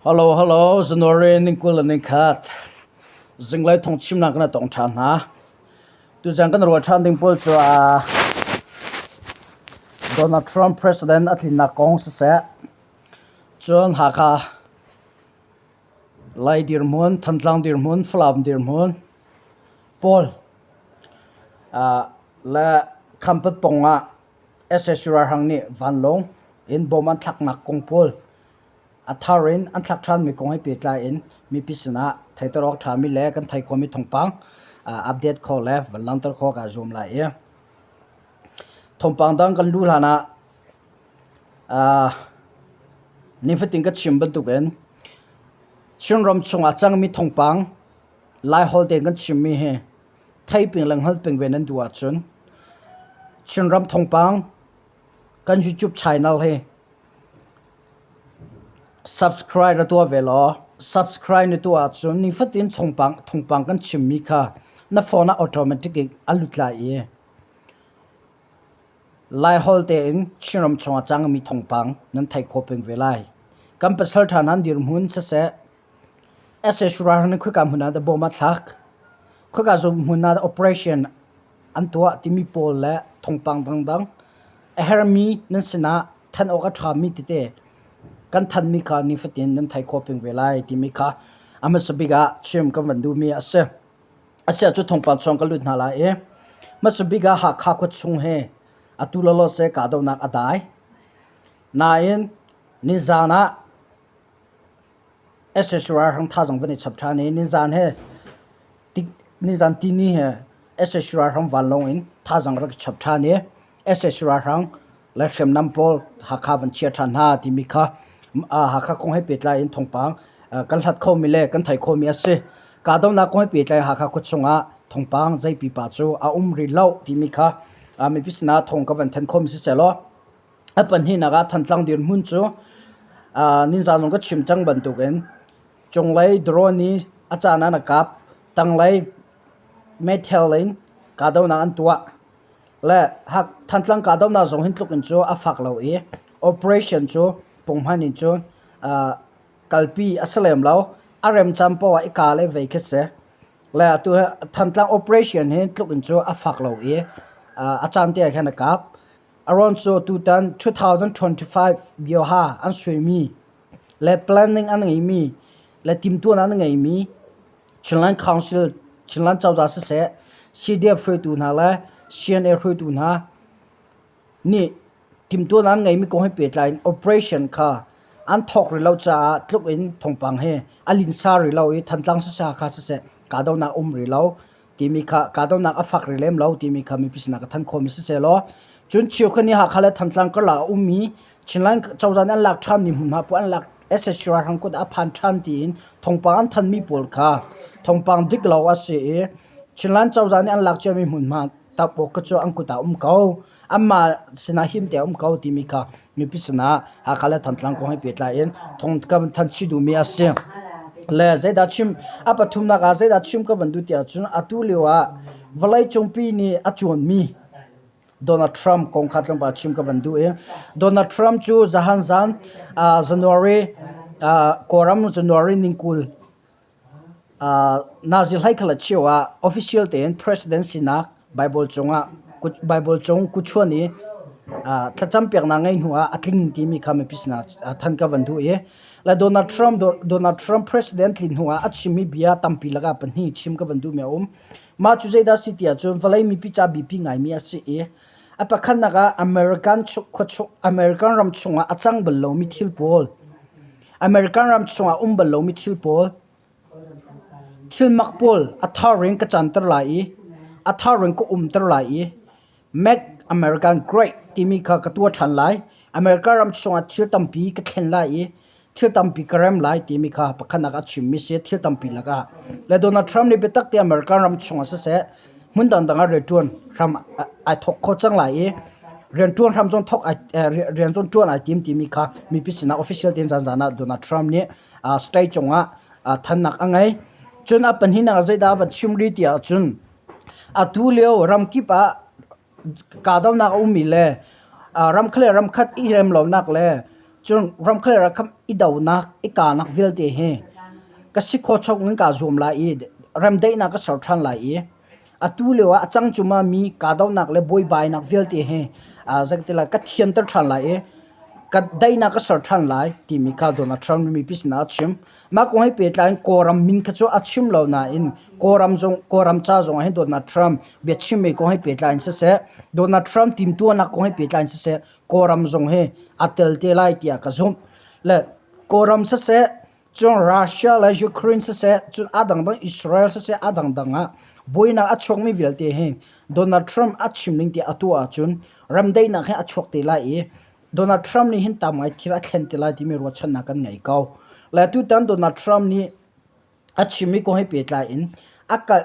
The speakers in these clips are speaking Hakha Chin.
Hello, hello, January ning 20 le ning khat. Zinglei thawngchimnak kan tong ṭhan hna. Tuzan kan ruah ṭhan ding pawl cu ah Donald Trump president a tlinnak kong siseh, cun Hakha Lai dirhmun, Thantlang dirhmun, Falam dirhmun pawl le Khampat pawng ah sac ralhrang nih vanlawng in bom an thlaknak kong pawl a thar in an thlak ṭhanmi kong he pehtlai in mipi sinah theihter awk ṭhami le kan theih khawhmi thawngpang update khawh le van langhter khawh kaa zuam lai i thawngpang dang kan luh hlan ah nifatin ka chim bantukin Chinram chungah cangmi thawngpang Laiholh tein kan chimmi hi thei ping le hngal ping ve nan duh ahcun Chinram thawngpang kan YouTube channel hi subscribe ra tuah ve law subscribe na tuah ahcun nifatin thawngpang thawngpang kan chimmi kha na phone ah automatic in a lut lai i Laiholh tein Chinram chungah cangmi thawngpang nan theih khawh peng ve lai. Kan pasal ṭha hna dirhmun siseh sac ralhrang nih khoika hmun ah dah bawm a thlak, khoika hmun ah dah operation an tuah timi pawl le thawngpang dangdang a herhmi nan sinah thanh awk a ṭhami tete kan thanhmi kha nifatin nan theih khawh peng ve lai timi kha a hmasa bik ah chim kan van duhmi a si. Asiah cu thawngpang chung ka lut hna lai i hmasa bik ah Hakha khuachung hi atu lawlaw seh kahdohnak a dai. Nain nizaan ah sac ralhrang thazaang van i chap ṭhan i nizaan he nizaan tihni he sac ralhrang vanlawng in thazaang rak i chap ṭhan i sac ralhrang le hriamnam pawl Hakha van chia ṭhan hna timi kha Hakha kong he pehtlai in thawngpang kan hlat khomi le kan theih khomi a si. Kahdohnak kong he pehtlai Hakha khuachung ah thawngpang zei pipa cu a um rih lo timi kha mipi sinah thawng ka van thanh khomi siseh law a pahnihnak ah Thantlang dirhmun cu nizaan zong ka chim cang bantukin cunglei drone i a caan ah na kap, tanglei meithal in kahdohnak an tuah. Le Thantlang kahdohnak zong hin tluk in cu a fak lo i operation cu punghman in cun kalpi a si lem lo. A remcaan paoh ah i ka le vei khi si. Le atu hi Thantlang operation hi tluk in cu a fak lo i a caan te ah khan a kap. A ruang cu tutan 2025 bioha an suaimi le planning an ngeimi le timhtuahnak an ngeimi Chinland Council, Chinland cozah siseh, CDF hruaitu hna le CNA hruaitu hna nih timhtuahnak an ngeimi kong he pehtlai in operation kha an thawk rih lo caah tluk in thawngpang hi a linsa rih lo i Thantlang siseh Hakha siseh kahdohnak a um rih lo timi kha kahdohnak a fak rih lem lo timi kha mipi sinah ka thanh khawhmi siseh law cun cheukhat nih Hakha le Thantlang karlak a ummi Chinland cozah nih an lak ṭhanmi hmunhma pawl an lak sac ralhrang kut ah a phan ṭhan tiin thawngpang an thanmi pawl kha thawngpang dik lo a si i Chinland cozah nih an lak ciami hmunhma tap awk cu an kut ah um ko. Anmah sinah him te a um ko timi kha mipi sinah Hakha le Thantlang kong he pehtlai in thawng ka van thanh chih duhmi a si. Le zeidah chim a pathumnak ah zeidah chim ka van duh ti ahcun atu lio ah vawleicungpi nih a cuanmi Donald Trump kong kha tlawmpal chim ka van duh i Donald Trump cu zahan zan January Kawlram January ning 20 nazi hlei kha le cheu ah official tein president sinak Bible cungah Bible cung kuchuan i thlacam piaknak ngei hnu ah a tling timi kha mipi sinah than ka van duh i le Donald Trump Donald Trump president tlin hnu ah a chimmi bia tampi lakah pahnih chim ka van duhmi a um. Mah cu zeidah a si ti ahcun vawlei mipi ca biapi ngaimi a si i a pakhatnak ah American American ram chungah a cang bal lomi thil pawl American ram chungah um bal lomi thil pawl thil mak pawl a thar in ka canter lai i a thar in ka umter lai i Make American Great timi kha ka tuah ṭhan lai. America ram chungah thil tampi ka thlen lai i thil tampi ka rem lai timi kha pakhatnak a chimmi si thil tampi lakah. Le Donald Trump nih biatak te American ram chungah siseh hmun dangdang ah rianṭuan hram ai thawk kho cang lai i rianṭuan hram zong thawk ai rian zong ṭuan ai tim timi kha mipi sinah official tein zanzan ah Donald Trump nih state cungah thannak a ngei. Cun a pahnihnak ah zeidah a van chim rih ti ahcun atu lio ramkip ah kahdohnak a ummi le ramkhat le ramkhat i remlonak le. Cun ramkhel rakam i donak i kahnak vialte hi ka si khawh chung in kaa zuam lai i remdaihnak ka ser ṭhan lai i atu lio ah a cang cuma mi kahdohnak le buaibainak vialte hi zeitilai ka thianter ṭhan lai i ka daihnak ka ser ṭhan lai timi kha Donald Trump nih mipi sinah a chim. Mah kong he pehtlai in Kawlram min kha cu a chim lo nain Kawlram zong Kawlram ca zong ah hin Donald Trump biachimmi kong he pehtlai in siseh, Donald Trump timhtuahnak kong he pehtlai in siseh, Kawlram zong hi a tel te lai tiah ka zumh. Le Kawlram siseh, cun Russia le Ukraine siseh, cun a dangdang Israel siseh, a dangdang ah buainak a chuakmi vialte hi Donald Trump a chim ning tiah a tuah ahcun remdaihnak hi a chuak te lai i Donald Trump nih hin tam ngai thil a thlen te lai timi ruahchannak kan ngei ko. Le tutan Donald Trump nih a chimmi kong he pehtlai in a kal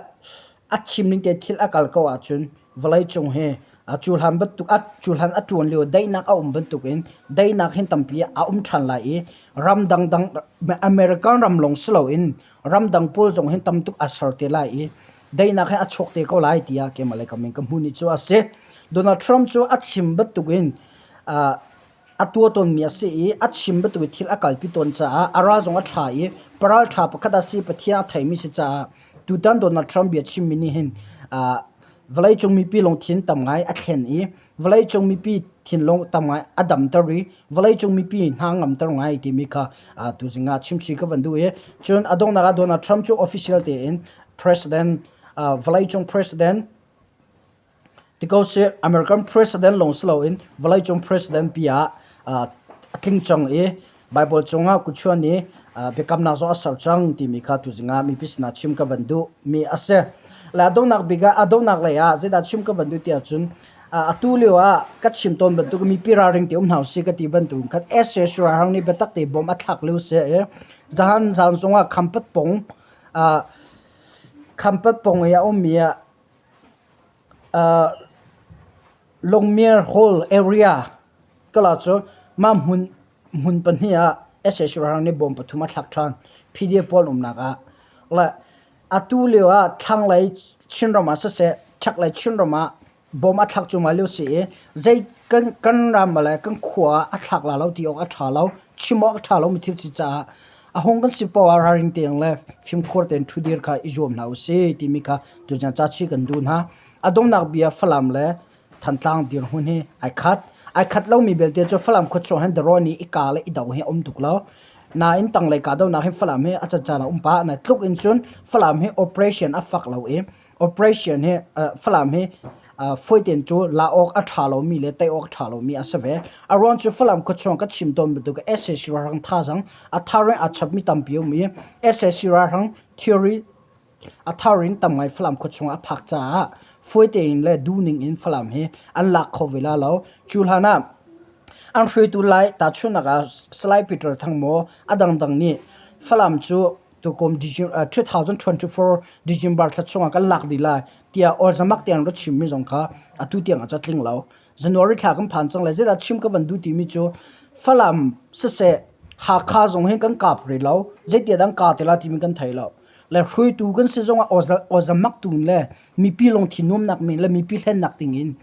a chim ning te thil a kal ko ahcun vawleicung hi a cuhlan bantuk a cuhlan a ṭuan lio daihnak a um bantukin daihnak hin tampi a um ṭhan lai i ram dangdang American ram lawng si loin ramdang pawl zong hin tam tuk a ser te lai i daihnak hi a chuak te ko lai tiah keimah lei kam in ka hmuh ni cu a si. Donald Trump cu a chim bantukin a tuah tawnmi a si i a chim bantuk in thil a kalpi tawn caah a ral zong a ṭha i paral ṭha pakhat a si Pathian a theimi si caah tutan Donald Trump bia chimmi nih hin vawleicung mipi lungthin tam ngai a thlen i vawleicung mipi thinlung tam ngai a damter i vawleicung mipi hna ngamter ngai timi kha tuzing ah chimchih ka van duh i cun a donghnak ah Donald Trump cu official tein president vawleicung president Ti ko sih, American president lawng si loin vawleicung president pi ah a tling cang i Baibal cungah kutchuan i biakamnak zong a ser cang timi kha tuzing ah mipi sinah chim ka van duh mi a si. Le a donghnak bik ah a donghnak lei ah zeidah chim ka van duh ti ahcun atu lio ah ka chim tawn bantuk mipi ralring te um hna usih ka ti bantuk khan sac ralhrang nih biatak te bom a thlak lio si i zahan zan zongah Khampat pong Khampat pong i a ummi ah Lungmir Hall area kala cu mah hmun hmun pahnih ah sac ralhrang nih bawm pathum a thlak ṭhan. PDF pawl umnak ah. Le atu lio ah thlanglei Chinram ah siseh, chaklei Chinram ah bom a thlak cuahmah lio si i zei kan kan ram le kan khua ah a thlak la lo ti awk a ṭha lo, chim awk a ṭha lomi thil si caah a hung kan si paoh ah ralring tein le fimkhur tein ṭhudir kha i zuam hna usih timi kha tuzan ca chih kan duh hna. A donghnak bia Falam le Thantlang dirhmun hi ai khat. Ai khat lomi belte cu Falam khuachung hin darawn i i ka le i do hi a um tuk lo. Nain tanglei kahdohnak hi Falam hi a cancan a um pah. Na tluk in cun Falam hi operation a fak lo i operation hi Falam hi fawi tein cu la awk a ṭha lomi le tei awk a ṭha lomi a si ve. A ruang cu Falam khuachung ka chim tawn bantuk sac ralhrang thazaang a thar in aa chapmi tampi um i sac ralhrang theory a thar in tam ngai Falam khuachung a phak caah fawi tein le duhning in Falam hi an lak kho ve la lo. Cu hlan ah an hruaitu lai tahchunhnak ah Salai Peter Thang maw a dangdang nih Falam cu tukum 2024 December thla chungah kan lak dih lai tiah awlzamak tiang ra chimmi zong kha atu tiang a catling lo. January thla kan phan cang lai. Zeidah chim ka van duh timi cu Falam siseh Hakha zong hin kan kap rih lo. Zeitia dang ka te la timi kan thei lo. Le hruaitu kan si zongah awzamak tu le mipi lungthin nuamnak men le mipi hlennak dingin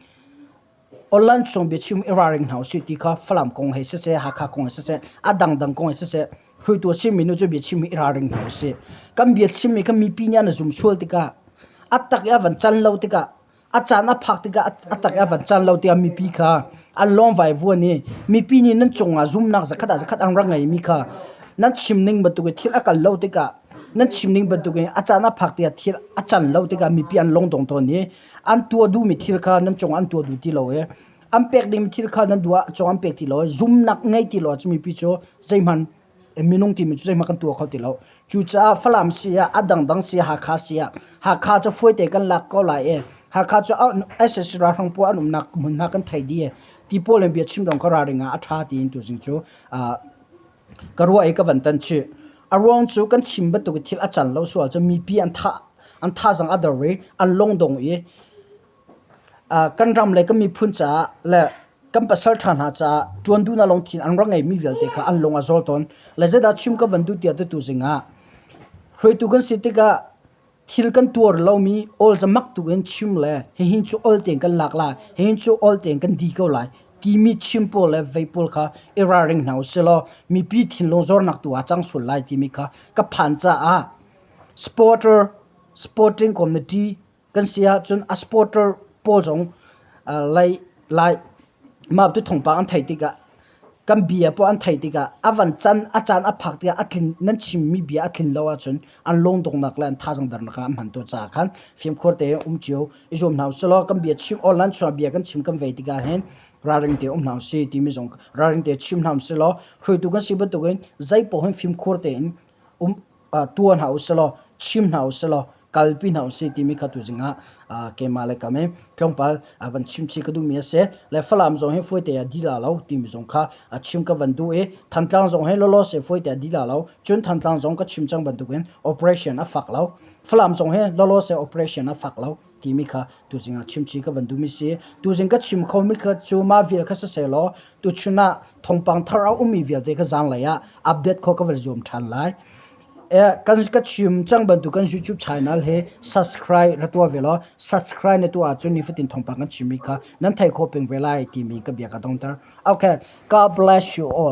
Online chung biachim i ralring hna usih ti kha Falam kong he siseh, Hakha kong he siseh, a dangdang kong he siseh, hruaitu a simi nu cu biachim i ralring hna usih. Kan biachimmi kha mipi nih an zum sual tikah, a tak i a van can lo tikah, a caan a phak tikah a tak i a van can lo tikah mipi kha an lawng vaivuan i mipi nih nan cungah zumnak zakhat ah zakhat an rak ngeimi kha nan chim ning bantuk in thil a kal lo tikah nan chim ning bantuk in a caan a phak tikah thil a can lo tikah mipi an lungdong tawn i an tuah duhmi thil kha nan cungah an tuah duh ti lo i an pek dingmi thil kha nan duh ah cungah an pek ti lo i zumnak ngei ti lo ahcun mipi cu zeihmanh minung timi cu zeihmanh kan tuah kho ti lo. Cucaah Falam si ah a dangdang si ah Hakha si ah Hakha cu fuaite kan lak ko lai i Hakha cu sac ralhrang pawl an umnak hmunhma kan thei dih i ti pawl in bia chim dong kha ralring ah a ṭha tiin tuzing cu ka ruah i ka van tan chih. A ruang cu kan chim bantuk i thil a can lo sual cun mipi an thah an thazang a dor i an lungdong i kan ram le kan miphun caah le kan pasal ṭha hna caah ṭuan duhnak lungthin an rak ngeimi vialte kha an lung a zawl tawn. Le zeidah chim ka van duh tiah tutu zing ah hruaitu kan si tikah thil kan tuar lomi awlzamak tu in chim le hihin cu ol tein kan lak lai, hihin cu ol tein kan di ko lai. timi chim pawl le vei pawl kha i ralring hna usih law mipi thinlung zornak tu ah cang sual lai timi kha ka phan caah supporter sporting committee kan si ahcun a supporter pawl zong lei lai mah tu thawngpang an theih tikah kan bia pawl an theih tikah a van can a caan a phak tikah a tlin nan chimmi bia a tlin lo ahcun an lungdonghnak le an thazaang dernak ah an hman tawn caah khan fimkhur tein um cio i zuam hna usih law kan bia chim online chungah bia kan chim kan vei tikah hin ralring te um hna usih timi zong ralring te chim hna usih law hruaitu kan si bantukin zei paoh hin fimkhur tein um tuah hna usih law chim hna usih law kalpi hna usih timi kha tuzing ah keimah le kam i tlawmpal van chim chih ka duhmi a si. Le Falam zong hi fuaite ah di la lo timi zong kha a chim ka van duh i Thantlang zong hi lawlaw se fuaite ah di la lo. Cun Thantlang zong ka chim cang bantukin operation a fak lo. Falam zong hi lawlaw se operation a fak lo timi kha tuzing ah chim chih ka van duhmi si. Tuzing ka chim khomi kha cu mah vial kha siseh law tuchun ah thawngpang thar a ummi vialte kha zaanglei ah update khawh ka van zuam ṭhan lai. Kan ka chim cang bantuk kan YouTube channel hi subscribe ra tuah ve law subscribe na tuah ahcun nifatin thawngpang kan chimmi kha nan theih khawh peng ve lai timi ka bia ka dongter. Okay, God bless you all.